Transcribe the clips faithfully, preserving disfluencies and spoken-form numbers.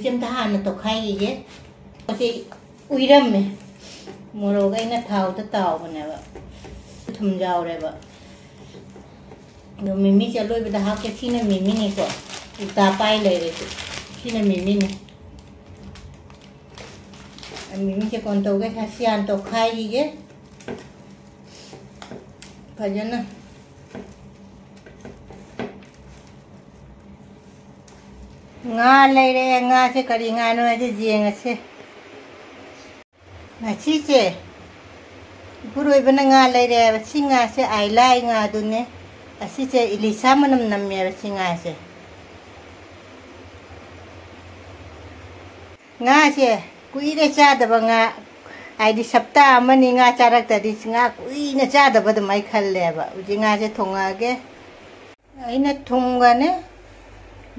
ꯁꯤ ꯑꯝꯇ ꯍꯥꯟꯅ ꯇꯧꯈꯥꯏꯈꯤꯒꯦ꯫ ꯃꯁꯤ ꯎꯏꯔꯝꯃꯦ꯫ ꯃꯣꯔꯣꯛ ꯑꯩꯅ ꯊꯥꯎꯗ ꯇꯥꯎꯕꯅꯦꯕ꯫ ꯊꯨꯝ ꯌꯥꯎꯔꯦꯕ꯫ ꯑꯗꯣ ꯃꯤꯃꯤꯁꯦ ꯑꯂꯣꯏꯕꯗ ꯍꯥꯞꯀꯦ꯫ ꯁꯤꯅ ꯃꯤꯃꯤꯅꯤꯀꯣ꯫ ꯎꯜꯇꯥ ꯄꯥꯏ ꯂꯩꯔꯦ꯫ ꯁꯤꯅ ꯃꯤꯃꯤꯅꯤ꯫ ꯃꯤꯃꯤꯁꯦ ꯀꯣꯟ ꯇꯧꯒꯦ꯫ ꯁꯤ ꯍꯥꯟꯅ ꯇꯧꯈꯥꯏꯈꯤꯒꯦ꯫ ꯐꯖꯅ꯫ ꯉꯥ ꯂꯩꯔꯦ꯫ ꯉꯥꯁꯦ ꯀꯔꯤ ꯉꯥꯅꯣ ꯍꯥꯏꯗꯤ ꯌꯦꯡꯉꯁꯦ꯫ ꯉꯁꯤꯁꯦ ꯏꯄꯨꯔꯣꯏꯕꯅ ꯉꯥ ꯂꯩꯔꯦ ꯍꯥꯏꯕ꯫ ꯁꯤ ꯉꯥꯁꯦ ꯑꯥꯏꯂꯥꯏ ꯉꯥꯗꯨꯅꯦ꯫ ꯑꯁꯤꯁꯦ ꯏꯂꯤꯁꯥ ꯃꯅꯝ ꯅꯝꯃꯦꯕ ꯁꯤ ꯉꯥꯁꯦ꯫ ꯉꯥꯁꯦ ꯀꯨꯏꯔꯦ ꯆꯥꯗꯕ ꯉꯥ, ꯍꯥꯏꯗꯤ ꯁꯞꯇꯥ ꯑꯃꯅꯤ ꯉꯥ ꯆꯥꯔꯛꯇꯗꯤ ꯉꯥ ꯀꯨꯏꯅ ꯆꯥꯗꯕ ꯑꯗꯨꯃꯥꯏꯅ ꯈꯜꯂꯦꯕ꯫ ꯍꯧꯖꯤꯛ ꯉꯥꯁꯦ ꯊꯣꯡꯉꯛꯑꯒꯦ꯫ ꯑꯩꯅ ꯊꯨꯝꯒꯅꯦ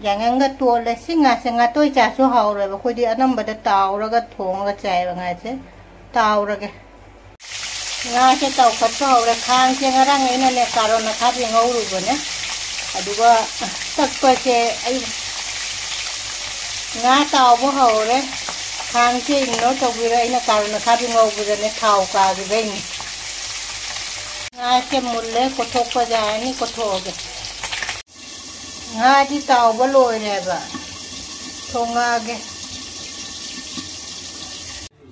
ꯌꯥꯏꯉꯪꯒ ꯇꯣꯠꯂꯦ꯫ ꯁꯤ ꯉꯥꯁꯦ ꯉꯥꯇꯣꯏ ꯆꯥꯁꯨ ꯍꯥꯎꯔꯣꯏꯕ꯫ ꯑꯩꯈꯣꯏꯗꯤ ꯑꯅꯝꯕꯗ ꯇꯥꯎꯔꯒ ꯊꯣꯡꯉꯒ ꯆꯥꯏꯌꯦꯕ ꯉꯥꯁꯦ꯫ ꯇꯥꯎꯔꯒꯦ꯫ ꯉꯥꯁꯦ ꯇꯥꯎꯈꯠꯄ ꯍꯧꯔꯦ꯫ ꯈꯥꯡꯁꯦ ꯉꯔꯥꯡ ꯑꯩꯅꯅꯦ ꯀꯥꯔꯣꯟ ꯑꯈꯥꯕꯤ ꯉꯧꯔꯨꯕꯅꯦ꯫ ꯑꯗꯨꯒ ꯇꯛꯄꯁꯦ ꯑꯩ ꯉꯥ ꯇꯥꯎꯕ ꯍꯧꯔꯦ꯫ ꯈꯥꯡꯁꯦ ignore ꯇꯧꯕꯤꯔꯣ꯫ ꯑꯩꯅ ꯀꯥꯔꯣꯟ ꯑꯈꯥꯕꯤ ꯉꯧꯕꯗꯅꯦ ꯊꯥꯎ ꯀꯥꯈꯤꯕꯩꯅꯦ꯫ ꯉꯥꯁꯦ ꯃꯨꯜꯂꯦ꯫ ꯀꯣꯠꯊꯣꯛꯄ ꯌꯥꯔꯅꯤ꯫ ꯀꯣꯠꯊꯣꯛꯑꯒꯦ꯫ ꯉꯥꯗꯤ ꯇꯥꯎꯕ ꯂꯣꯏꯔꯦꯕ꯫ ꯊꯣꯡꯉꯛꯑꯒꯦ꯫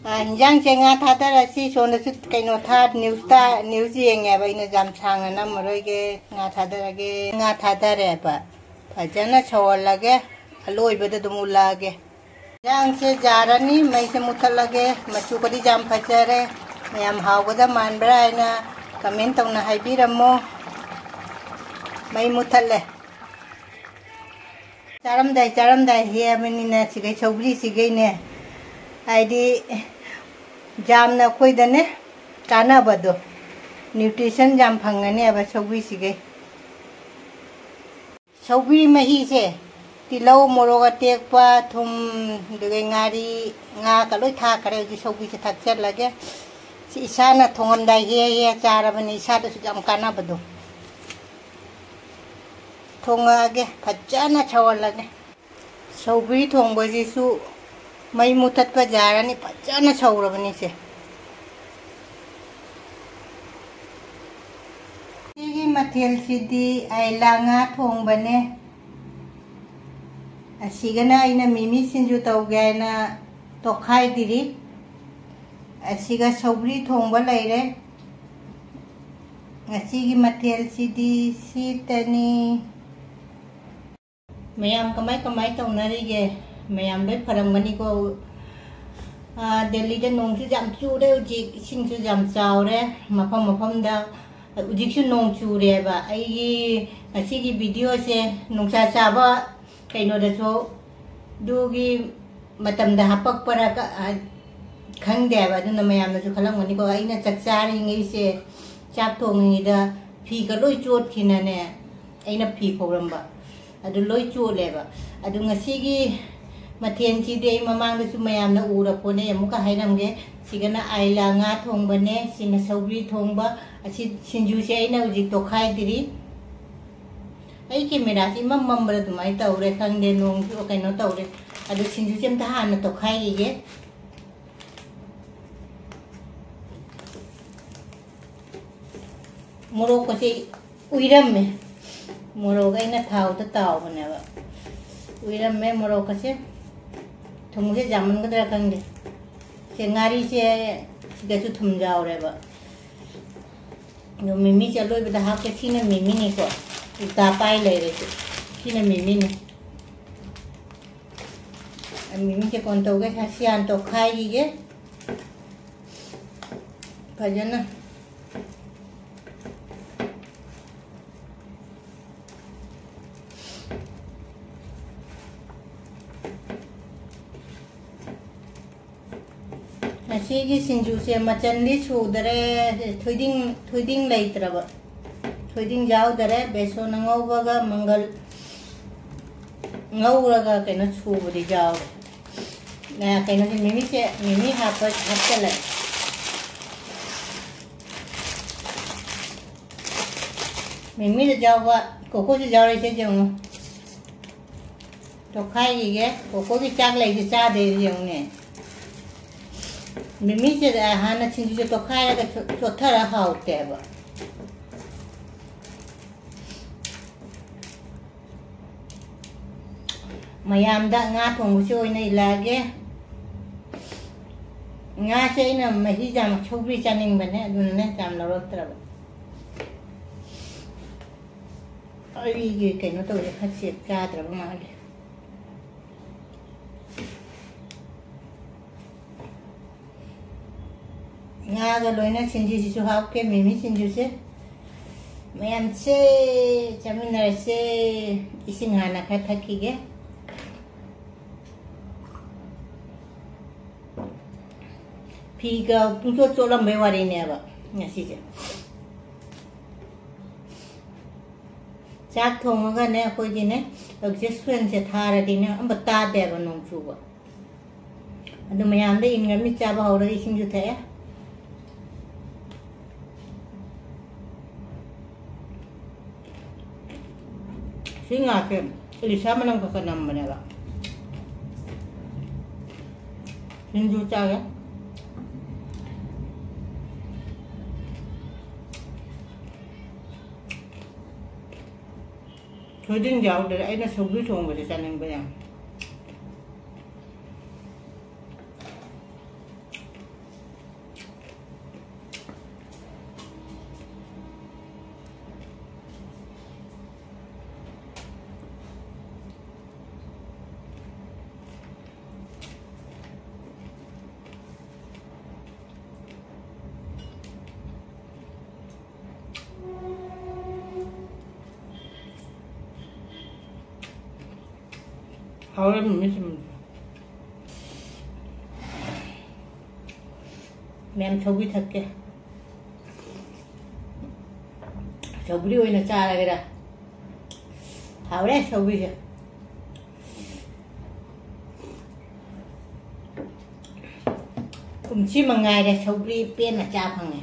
ꯑꯥ, ꯏꯟꯖꯥꯡꯁꯦ ꯉꯥ ꯊꯥꯗꯔꯁꯤ꯫ ꯁꯣꯝꯗꯁꯨ ꯀꯩꯅꯣ ꯊꯥ, news ꯇ, news ꯌꯦꯡꯉꯦꯕ꯫ ꯑꯩꯅ ꯌꯥꯝ ꯁꯥꯡꯅ ꯅꯝꯃꯔꯣꯏꯒꯦ꯫ ꯉꯥ ꯊꯥꯗꯔꯒꯦ꯫ ꯉꯥ ꯊꯥꯗꯔꯦꯕ꯫ ꯐꯖꯅ ꯁꯧꯍꯜꯂꯒꯦ꯫ ꯑꯂꯣꯏꯕꯗ ꯑꯗꯨꯝ ꯎꯠꯂꯛꯑꯒꯦ꯫ ꯏꯟꯖꯥꯡꯁꯦ ꯌꯥꯔꯅꯤ꯫ ꯃꯩꯁꯦ ꯃꯨꯊꯠꯂꯒꯦ꯫ ꯃꯆꯨꯒꯗꯤ ꯌꯥꯝ ꯐꯖꯔꯦ꯫ ꯃꯌꯥꯝ ꯍꯥꯎꯒꯗ ꯃꯥꯟꯕ꯭ꯔꯥ ꯍꯥꯏꯅ comment ꯇꯧꯅ ꯍꯥꯏꯕꯤꯔꯝꯃꯣ꯫ ꯃꯩ ꯃꯨꯊꯠꯂꯦ꯫ ꯆꯥꯔꯝꯗꯥꯏ ꯆꯥꯔꯝꯗꯥꯏ ꯍꯦꯛꯑꯕꯅꯤꯅ ꯁꯤꯒꯩ ꯁꯧꯒ꯭ꯔꯤꯁꯤꯒꯩꯅꯦ꯫ ꯍꯥꯏꯗꯤ ꯌꯥꯝꯅ ꯑꯩꯈꯣꯏꯗꯅꯦ ꯀꯥꯟꯅꯕꯗꯣ, nutrition ꯌꯥꯝ ꯐꯪꯒꯅꯦꯕ ꯁꯧꯒ꯭ꯔꯤꯁꯤꯒꯩ꯫ ꯁꯧꯒ꯭ꯔꯤ ꯃꯍꯤꯁꯦ ꯇꯤꯜꯍꯧ, ꯃꯣꯔꯣꯛ ꯑꯇꯦꯛꯄ, ꯊꯨꯝ, ꯑꯗꯨꯗꯒꯤ ꯉꯥꯔꯤ, ꯉꯥꯒ ꯂꯣꯏ ꯊꯥꯛꯈ꯭ꯔꯦ꯫ ꯍꯧꯖꯤꯛ ꯁꯧꯒ꯭ꯔꯤꯁꯦ ꯊꯥꯛꯆꯜꯂꯒꯦ꯫ ꯁꯤ ꯏꯁꯥꯅ ꯊꯣꯡꯉꯝꯗꯥꯏ ꯍꯦꯛ ꯍꯦꯛ ꯆꯥꯔꯕꯅꯤ꯫ ꯏꯁꯥꯗꯁꯨ ꯌꯥꯝ ꯀꯥꯟꯅꯕꯗꯣ꯫ ꯊꯣꯡꯉꯛꯑꯒꯦ꯫ ꯐꯖꯅ ꯁꯧꯍꯜꯂꯒꯦ꯫ ꯁꯧꯒ꯭ꯔꯤ ꯊꯣꯡꯕꯁꯤꯁꯨ ꯃꯩ ꯃꯨꯊꯠꯄ ꯌꯥꯔꯅꯤ, ꯐꯖꯅ ꯁꯧꯔꯕꯅꯤꯁꯦ꯫ ꯁꯤꯒꯤ ꯃꯊꯦꯜꯁꯤꯗꯤ ꯑꯥꯏꯂꯥ ꯉꯥ ꯊꯣꯡꯕꯅꯦ꯫ ꯑꯁꯤꯒꯅ ꯑꯩꯅ ꯃꯤꯃꯤ ꯁꯤꯡꯖꯨ ꯇꯧꯒꯦ ꯍꯥꯏꯅ ꯇꯣꯈꯥꯏꯗ꯭ꯔꯤ꯫ ꯑꯁꯤꯒ ꯁꯧꯒ꯭ꯔꯤ ꯊꯣꯡꯕ ꯂꯩꯔꯦ꯫ ꯉꯁꯤꯒꯤ ꯃꯊꯦꯜꯁꯤꯗꯤ ꯁꯤꯇꯅꯤ꯫ ꯃꯌꯥꯝ ꯀꯃꯥꯏ ꯀꯃꯥꯏ ꯇꯧꯅꯔꯤꯒꯦ? ꯃꯌꯥꯝ ꯂꯣꯏ ꯐꯔꯝꯒꯅꯤꯀꯣ꯫ ꯑꯥ, ꯗꯦꯜꯂꯤꯗ ꯅꯣꯡꯁꯨ ꯌꯥꯝ ꯆꯨꯔꯦ ꯍꯧꯖꯤꯛ, ꯏꯁꯤꯡꯁꯨ ꯌꯥꯝ ꯆꯥꯎꯔꯦ ꯃꯐꯝ ꯃꯐꯝꯗ꯫ ꯍꯧꯖꯤꯛꯁꯨ ꯅꯣꯡ ꯆꯨꯔꯦꯕ꯫ ꯑꯩꯒꯤ ꯉꯁꯤꯒꯤ ꯚꯤꯗꯤꯑꯣꯁꯦ ꯅꯨꯡꯁꯥ ꯁꯥꯕ ꯀꯩꯅꯣꯗꯁꯨ, ꯑꯗꯨꯒꯤ ꯃꯇꯝꯗ ꯍꯥꯄꯛꯄꯔꯥ ꯀ-, ꯑ, ꯈꯪꯗꯦꯕ꯫ ꯑꯗꯨꯅ ꯃꯌꯥꯝꯅꯁꯨ ꯈꯜꯂꯝꯒꯅꯤꯀꯣ, ꯑꯩꯅ ꯆꯥꯛ ꯆꯥꯔꯤꯉꯩꯁꯦ, ꯆꯥꯛ ꯊꯣꯡꯉꯤꯉꯩꯗ ꯐꯤꯒ ꯂꯣꯏ ꯆꯣꯠꯈꯤꯅꯅꯦ, ꯑꯩꯅ ꯐꯤ ꯐꯧꯔꯝꯕ꯫ ꯑꯗꯨ ꯂꯣꯏ ꯆꯣꯠꯂꯦꯕ꯫ ꯑꯗꯨ ꯉꯁꯤꯒꯤ ꯃꯊꯦꯜꯁꯤꯗꯤ ꯑꯩ ꯃꯃꯥꯡꯗꯁꯨ ꯃꯌꯥꯝꯅ ꯎꯔ ꯄꯣꯠꯅꯦ, ꯑꯃꯨꯛꯀ ꯍꯥꯏꯔꯝꯒꯦ꯫ ꯁꯤꯒꯅ ꯑꯥꯏꯂꯥ ꯉꯥ ꯊꯣꯡꯕꯅꯦ, ꯁꯤꯅ ꯁꯧꯒ꯭ꯔꯤ ꯊꯣꯡꯕ, ꯑꯁꯤ ꯁꯤꯡꯖꯨꯁꯦ ꯑꯩꯅ ꯍꯧꯖꯤꯛ ꯇꯣꯈꯥꯏꯗ꯭ꯔꯤ꯫ ꯑꯩ ꯀꯦꯃꯦꯔꯥꯁꯤ ꯏꯃꯝ ꯃꯝꯕ꯭ꯔꯥ ꯑꯗꯨꯃꯥꯏꯅ ꯇꯧꯔꯦ, ꯈꯪꯗꯦ, ꯅꯣꯡꯁꯨ ꯀꯩꯅꯣ ꯇꯧꯔꯦ꯫ ꯑꯗꯨ ꯁꯤꯡꯖꯨꯁꯦ ꯑꯝꯇ ꯍꯥꯟꯅ ꯇꯣꯈꯥꯏꯈꯤꯒꯦ꯫ ꯃꯣꯔꯣꯛꯀꯁꯦ ꯎꯏꯔꯝꯃꯦ꯫ ꯃꯣꯔꯣꯛ ꯑꯩꯅ ꯊꯥꯎꯗ ꯇꯥꯎꯕꯅꯦꯕ꯫ ꯎꯏꯔꯝꯃꯦ ꯃꯣꯔꯣꯛꯀꯁꯦ꯫ ꯊꯨꯝꯁꯦ ꯌꯥꯝꯃꯟꯒꯗ꯭ꯔꯥ ꯈꯪꯗꯦ꯫ ꯁꯦ, ꯉꯥꯔꯤꯁꯦ ꯁꯤꯗꯁꯨ ꯊꯨꯝ ꯌꯥꯎꯔꯦꯕ꯫ ꯑꯗꯣ ꯃꯤꯃꯤꯁꯦ ꯑꯂꯣꯏꯕꯗ ꯍꯥꯞꯀꯦ꯫ ꯁꯤꯅ ꯃꯤꯃꯤꯅꯤꯀꯣ꯫ ꯎꯜꯇꯥ ꯄꯥꯏ ꯂꯩꯔꯦ ꯁꯤ꯫ ꯁꯤꯅ ꯃꯤꯃꯤꯅꯤ꯫ ꯃꯤꯃꯤꯁꯦ ꯀꯣꯟ ꯇꯧꯒꯦ, ꯁꯤ ꯍꯥꯟꯅ ꯇꯣꯈꯥꯏꯈꯤꯒꯦ ꯐꯖꯅ꯫ ꯉꯁꯤꯒꯤ ꯁꯤꯡꯖꯨꯁꯦ ꯃꯆꯟꯗꯤ ꯁꯨꯗꯔꯦ, ꯊꯣꯏꯗꯤꯡ, ꯊꯣꯏꯗꯤꯡ ꯂꯩꯇ꯭ꯔꯕ꯫ ꯊꯣꯏꯗꯤꯡ ꯌꯥꯎꯗꯔꯦ, ꯕꯦꯁꯣꯟ ꯑꯉꯧꯕꯒ ꯃꯪꯒꯜ ꯉꯧꯔꯒ ꯀꯩꯅꯣ ꯁꯨꯕꯗꯤ ꯌꯥꯎꯔꯦ꯫ ꯑ, ꯀꯩꯅꯣꯁꯦ, ꯃꯤꯃꯤꯁꯦ, ꯃꯤꯃꯤ ꯍꯥꯞꯄ, ꯍꯥꯞꯆꯜꯂꯦ꯫ ꯃꯤꯃꯤꯗ ꯌꯥꯎꯕ ꯀꯣꯀꯣꯁꯨ ꯌꯥꯎꯔꯦ, ꯏꯆꯦ, ꯌꯦꯡꯉꯨ꯫ ꯇꯣꯈꯥꯏꯈꯤꯒꯦ꯫ ꯀꯣꯀꯣꯒꯤ ꯆꯥꯛ ꯂꯩꯁꯦ ꯆꯥꯗꯦ ꯌꯦꯡꯉꯨꯅꯦ꯫ ꯃꯤꯃꯤꯁꯦ ꯍꯥꯟꯅ ꯁꯤꯡꯖꯨꯁꯦ ꯇꯣꯈꯥꯏꯔꯒ ꯆꯣ-, ꯆꯣꯠꯊꯔ ꯍꯥꯎꯇꯦꯕ꯫ ꯃꯌꯥꯝꯗ ꯉꯥ ꯊꯣꯡꯕꯁꯤ ꯑꯣꯏꯅ ꯏꯜꯂꯛꯑꯒꯦ꯫ ꯉꯥꯁꯦ ꯑꯩꯅ ꯃꯍꯤ ꯌꯥꯝ, ꯁꯧꯒ꯭ꯔꯤ ꯆꯥꯅꯤꯡꯕꯅꯦ, ꯑꯗꯨꯅꯅꯦ ꯌꯥꯝ ꯂꯧꯔꯛꯇ꯭ꯔꯕ꯫ ꯑꯩꯒꯤ ꯀꯩꯅꯣ ꯇꯧꯔꯦ, ꯈꯔ ꯆꯦꯞ ꯆꯥꯗ꯭ꯔꯕ ꯃꯥꯜꯂꯦ꯫ ꯉꯥꯒ ꯂꯣꯏꯅ ꯁꯤꯡꯖꯨꯁꯤꯁꯨ ꯍꯥꯞꯀꯦ, ꯃꯤꯃꯤ ꯁꯤꯡꯖꯨꯁꯦ꯫ ꯃꯌꯥꯝꯁꯦ ꯆꯥꯃꯤꯟꯅꯔꯁꯦ꯫ ꯏꯁꯤꯡ ꯍꯥꯟꯅ ꯈꯔ ꯊꯛꯈꯤꯒꯦ꯫ ꯐꯤꯒ ꯄꯨꯡꯆꯣꯠ ꯆꯣꯠꯂꯝꯕꯩ ꯋꯥꯔꯤꯅꯦꯕ ꯉꯁꯤꯁꯦ꯫ ꯆꯥꯛ ꯊꯣꯡꯉꯒꯅꯦ, ꯑꯩꯈꯣꯏꯒꯤꯅꯦ, ꯑꯦꯛꯖꯣꯁ ꯐꯦꯟꯁꯦ ꯊꯥꯔꯗꯤꯅꯦ, ꯑꯝꯕ ꯇꯥꯗꯦꯕ ꯅꯣꯡ ꯆꯨꯕ꯫ ꯑꯗꯨ ꯃꯌꯥꯝꯗ ꯏꯟꯈ꯭ꯔꯃꯤ, ꯆꯥꯕ ꯍꯧꯔꯒ ꯏꯁꯤꯡꯁꯨ ꯊꯛꯑꯦ꯫ ꯁꯤ ꯉꯥꯁꯦ ꯏꯂꯤꯁꯥ ꯃꯅꯝ ꯈꯔ ꯈꯔ ꯅꯝꯕꯅꯦꯕ꯫ ꯁꯤꯡꯖꯨ ꯆꯥꯒꯦ꯫ ꯊꯣꯏꯗꯤꯡ ꯌꯥꯎꯗ꯭ꯔꯦ꯫ ꯑꯩꯅ ꯁꯧꯒ꯭ꯔꯤ ꯊꯣꯡꯕꯁꯦ ꯆꯥꯅꯤꯡꯕ ꯌꯥꯝ꯫ ꯍꯥꯎꯔꯦ ꯃꯤꯃꯤ ꯁꯤꯡꯖꯨ꯫ ꯃꯌꯥꯝ ꯁꯧꯒ꯭ꯔꯤ ꯊꯛꯀꯦ꯫ ꯁꯧꯒ꯭ꯔꯤ ꯑꯣꯏꯅ ꯆꯥꯔꯒꯦꯔꯥ? ꯍꯥꯎꯔꯦ ꯁꯧꯒ꯭ꯔꯤꯁꯦ꯫ ꯀꯨꯝꯁꯤ ꯃꯉꯥꯏꯔꯦ ꯁꯧꯒ꯭ꯔꯤ ꯄꯦꯟꯅ ꯆꯥ ꯐꯪꯉꯦ꯫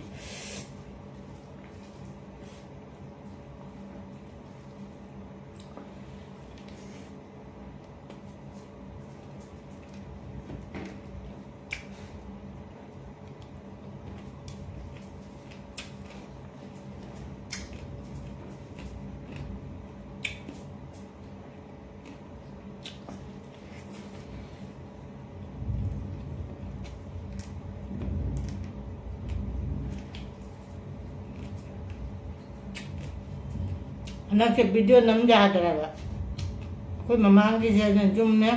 ꯍꯟꯗꯛꯁꯦ ꯚꯤꯗꯤꯑꯣ ꯅꯝ ꯌꯥꯗ꯭ꯔꯦꯕ꯫ ꯑꯩꯈꯣꯏ ꯃꯃꯥꯡꯒꯤꯁꯦ ꯌꯨꯝꯅꯦ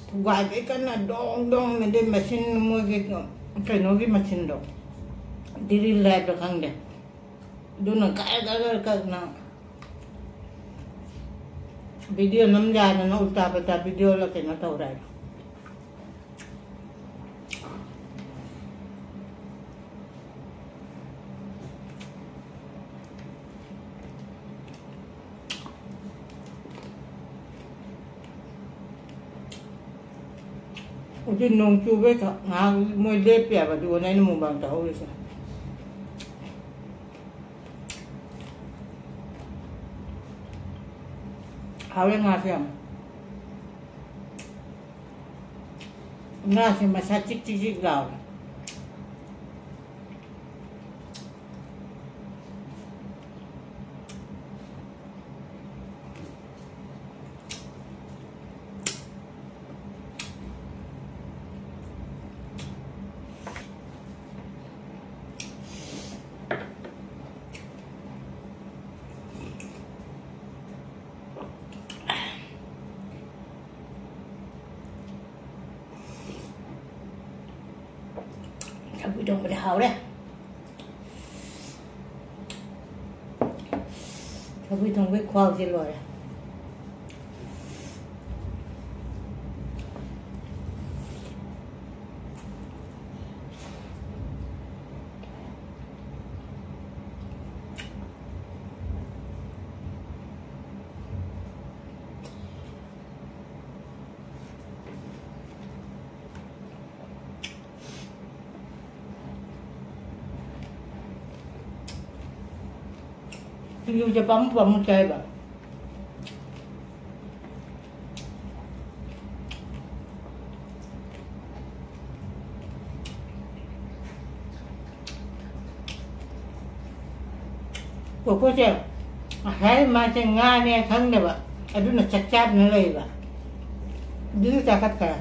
ꯊꯨꯒꯥꯏꯕꯩ ꯀꯟꯅ ꯗꯣꯡ ꯗꯣꯡ, ꯑꯗꯩ ꯃꯆꯤꯟ, ꯃꯣꯏꯒꯤ ꯀꯩꯅꯣꯒꯤ ꯃꯆꯤꯟꯗꯣ, ꯗ꯭ꯔꯤꯜ ꯍꯥꯏꯕ꯭ꯔꯥ ꯈꯪꯗꯦ, ꯑꯗꯨꯅ ꯒꯔ ꯒꯔ ꯒꯔ ꯀꯛꯅ ꯚꯤꯗꯤꯑꯣ ꯅꯝ ꯌꯥꯗꯅ ꯎꯜꯇꯥ ꯄꯜꯇꯥ ꯚꯤꯗꯤꯑꯣ ꯀꯩꯅꯣ ꯇꯧꯔꯦ꯫ ꯍꯧꯖꯤꯛ ꯅꯣꯡ ꯆꯨꯕꯩ ꯉꯥꯏꯍꯥꯛ ꯃꯣꯏ ꯂꯦꯞꯄꯦꯕ, ꯑꯗꯨꯒꯅꯦ ꯑꯩꯅ ꯃꯨꯛꯕꯥꯡ ꯇꯧꯍꯧꯔꯤꯁꯦ꯫ ꯍꯥꯎꯔꯦ ꯉꯥꯁꯦ ꯌꯥꯝ꯫ ꯉꯥꯁꯦ ꯃꯁꯥ ꯆꯤꯛ ꯆꯤꯛ ꯆꯤꯛ ꯂꯥꯎꯔꯦ꯫ ꯁꯧꯒ꯭ꯔꯤ ꯊꯣꯡꯕꯗꯤ ꯍꯥꯎꯔꯦ꯫ ꯁꯧꯒ꯭ꯔꯤ ꯊꯣꯡꯕꯒꯤ ꯈꯨꯍꯥꯎꯁꯦ ꯂꯣꯏꯔꯦ꯫ ꯁꯤꯡꯖꯨꯁꯦ ꯄꯥꯝꯃꯨ ꯄꯥꯝꯃꯨ ꯆꯥꯏꯕ꯫ ꯀꯣꯀꯣꯁꯦ ꯉꯁꯥꯏ ꯃꯥꯁꯦ ꯉꯥꯅꯦ ꯈꯪꯗꯕ, ꯑꯗꯨꯅ ꯆꯥꯛ ꯆꯥꯗꯅ ꯂꯩꯕ꯫ ꯑꯗꯨꯁꯨ ꯆꯥꯈꯠꯈ꯭ꯔꯦ꯫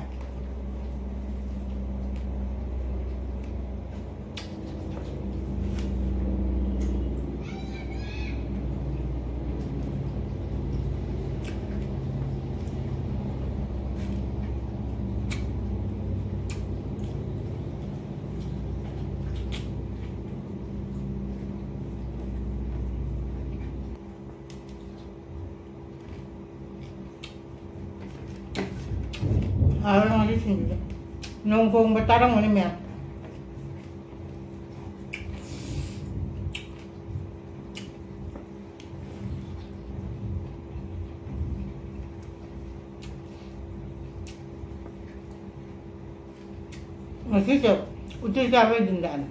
ꯍꯥꯎꯔꯦ ꯉꯥꯔꯤ ꯁꯤꯡꯖꯨꯁꯦ꯫ ꯅꯣꯡ ꯈꯣꯡꯕ ꯇꯥꯔꯝꯒꯅꯤ ꯃꯌꯥꯝ꯫ ꯉꯁꯤꯁꯦ ꯎꯇꯤ ꯆꯥꯕꯩ ꯗꯤꯟꯗꯥꯅꯤ꯫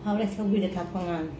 ꯍꯥꯎꯔꯦ, ꯁꯧꯒ꯭ꯔꯤꯗ ꯊꯥꯛꯄ ꯉꯥꯅꯤ꯫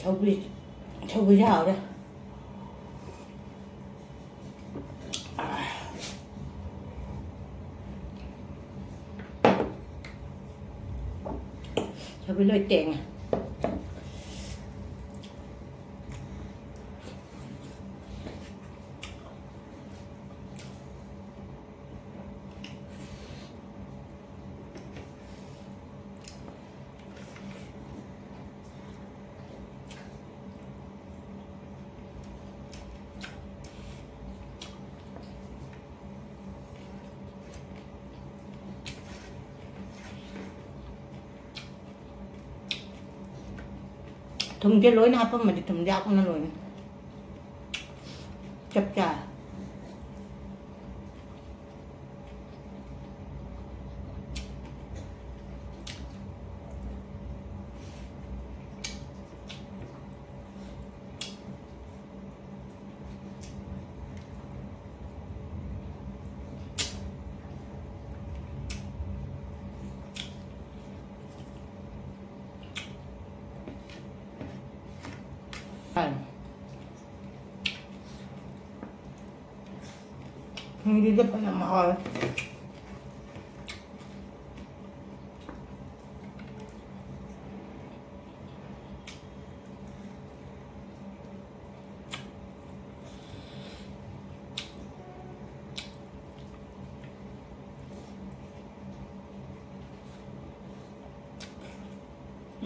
ꯁꯧꯒ꯭ꯔꯤ, ꯁꯧꯒ꯭ꯔꯤꯁꯦ ꯍꯥꯎꯔꯦ꯫ ꯂꯣꯏ ꯇꯦꯡꯉꯦ꯫ ꯊꯨꯝꯁꯦ ꯂꯣꯏꯅ ꯍꯥꯞꯄꯝꯃꯗꯤ ꯊꯨꯝꯁꯦ ꯍꯥꯞꯄꯅ ꯂꯣꯏꯅ ꯆꯞ ꯆꯥꯔꯦ꯫ ꯍꯤꯡꯂꯤꯗ ꯐꯅ ꯍꯥꯎꯋꯦ꯫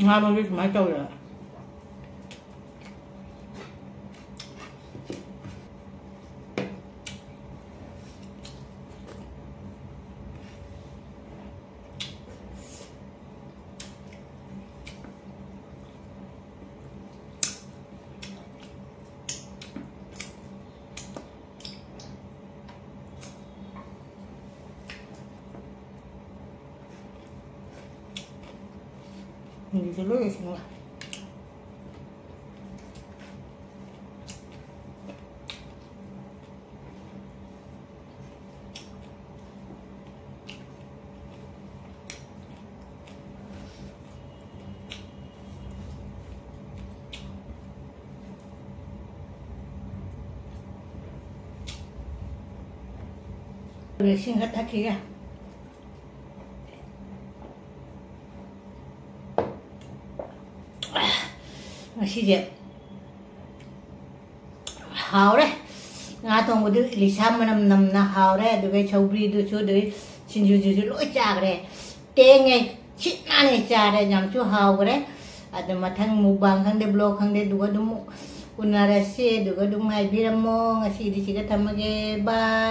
ꯉꯥ ꯃꯔꯨ ꯁꯨꯃꯥꯏꯅ ꯇꯧꯔꯦ꯫ ꯃꯤꯁꯦ ꯂꯣꯏ ꯂꯣꯏꯁꯤꯟꯈ꯭ꯔꯦ꯫ ꯏꯁꯤꯡ ꯈꯔ ꯊꯛꯈꯤꯒꯦ꯫ ꯉꯁꯤꯁꯦ ꯍꯥꯎꯔꯦ꯫ ꯉꯥ ꯊꯣꯡꯕꯗꯨ ꯏꯂꯤꯁꯥ ꯃꯅꯝ ꯅꯝꯅ ꯍꯥꯎꯔꯦ꯫ ꯑꯗꯨꯒ ꯁꯧꯒ꯭ꯔꯤꯗꯨꯁꯨ, ꯑꯗꯨꯒ ꯁꯤꯡꯖꯨꯗꯨꯁꯨ ꯂꯣꯏ ꯆꯥꯈ꯭ꯔꯦ꯫ ꯇꯦꯡꯉꯦ, ꯁꯤꯠ ꯅꯥꯟꯅ ꯆꯥꯔꯦ, ꯌꯥꯝꯁꯨ ꯍꯥꯎꯈ꯭ꯔꯦ꯫ ꯑꯗꯨ ꯃꯊꯪ mukbang ꯈꯪꯗꯦ, vlog ꯈꯪꯗꯦ, ꯑꯗꯨꯒ ꯑꯗꯨꯝ ꯎꯅꯔꯁꯤ꯫ ꯑꯗꯨꯒ ꯑꯗꯨꯝ ꯉꯥꯏꯕꯤꯔꯝꯃꯣ꯫ ꯉꯁꯤꯗꯤ ꯁꯤꯒ ꯊꯝꯃꯒꯦ꯫ Bye꯫